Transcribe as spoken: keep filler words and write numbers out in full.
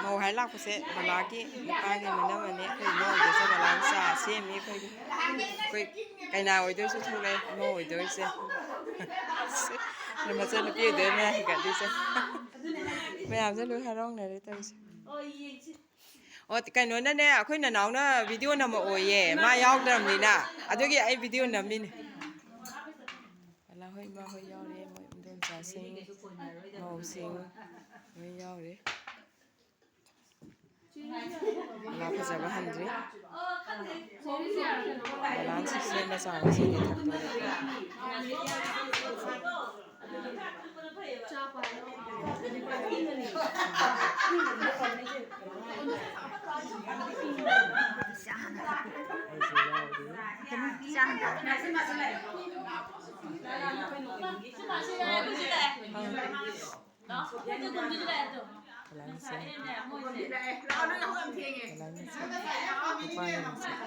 ꯃꯧ ꯍꯥꯏ ꯂꯥꯛꯄꯁꯦ ꯕꯂꯥꯒꯤ ꯅꯨꯄꯥꯒꯤ ꯃꯅꯝꯃꯅꯤ꯫ ꯑꯩꯈꯣꯏ ꯏꯃꯧ ꯑꯣꯏꯗꯣꯏꯁꯦ ꯕꯂꯥꯅ ꯆꯥ ꯁꯦꯝꯃꯤ꯫ ꯑꯩꯈꯣꯏꯒꯤ, ꯑꯩꯈꯣꯏ ꯀꯩꯅꯥ ꯑꯣꯏꯗꯣꯏꯁꯨ ꯊꯣꯛꯂꯛꯑꯦ, ꯏꯃꯧ ꯑꯣꯏꯗꯣꯏꯁꯦ꯫ ꯃꯆꯟꯅꯨꯄꯤ ꯑꯣꯏꯗꯣꯏ ꯃꯌꯥꯝ ꯍꯦꯟꯒꯠꯂꯤꯁꯦ꯫ ꯃꯌꯥꯝꯁꯦ ꯂꯣꯏ ꯍꯔꯥꯎꯅꯔꯦ ꯇꯧꯔꯤꯁꯦ꯫ ꯑꯣ, ꯀꯩꯅꯣꯅꯅꯦ, ꯑꯩꯈꯣꯏ ꯅꯅꯥꯎꯅ ꯚꯤꯗꯤꯑꯣ ꯅꯝꯃꯛꯑꯣꯌꯦ, ꯃꯥ ꯌꯥꯎꯗ꯭ꯔꯕꯅꯤꯅ꯫ ꯑꯗꯨꯒꯤ ꯑꯩ ꯚꯤꯗꯤꯑꯣ ꯅꯝꯃꯤꯅꯦ꯫ ꯕꯂꯥ ꯍꯣꯏ, ꯏꯃꯥ ꯍꯣꯏ ꯌꯥꯎꯔꯦ, ꯃꯣꯏ ꯏꯟꯗꯣꯝꯆꯥꯁꯤꯡ, ꯃꯧꯁꯤꯡ ꯂꯣꯏ ꯌꯥꯎꯔꯦ꯫ ꯕꯂꯥ ꯐꯖꯕ ꯍꯟꯗ꯭ꯔꯤ꯫ ꯕꯂꯥꯅ ꯁꯤ ꯁꯦꯝꯕ ꯆꯥꯕꯁꯤꯗꯤ ꯊꯛꯇꯣꯔꯦ꯫ ꯑꯩꯁꯨ ꯌꯥꯎꯔꯤ꯫ ꯕꯂꯥꯅ ꯁꯦꯝ-, ꯕꯂꯥꯅ ꯁꯦꯝ-, ꯅꯨꯄꯥꯅ ꯁꯦꯝ-,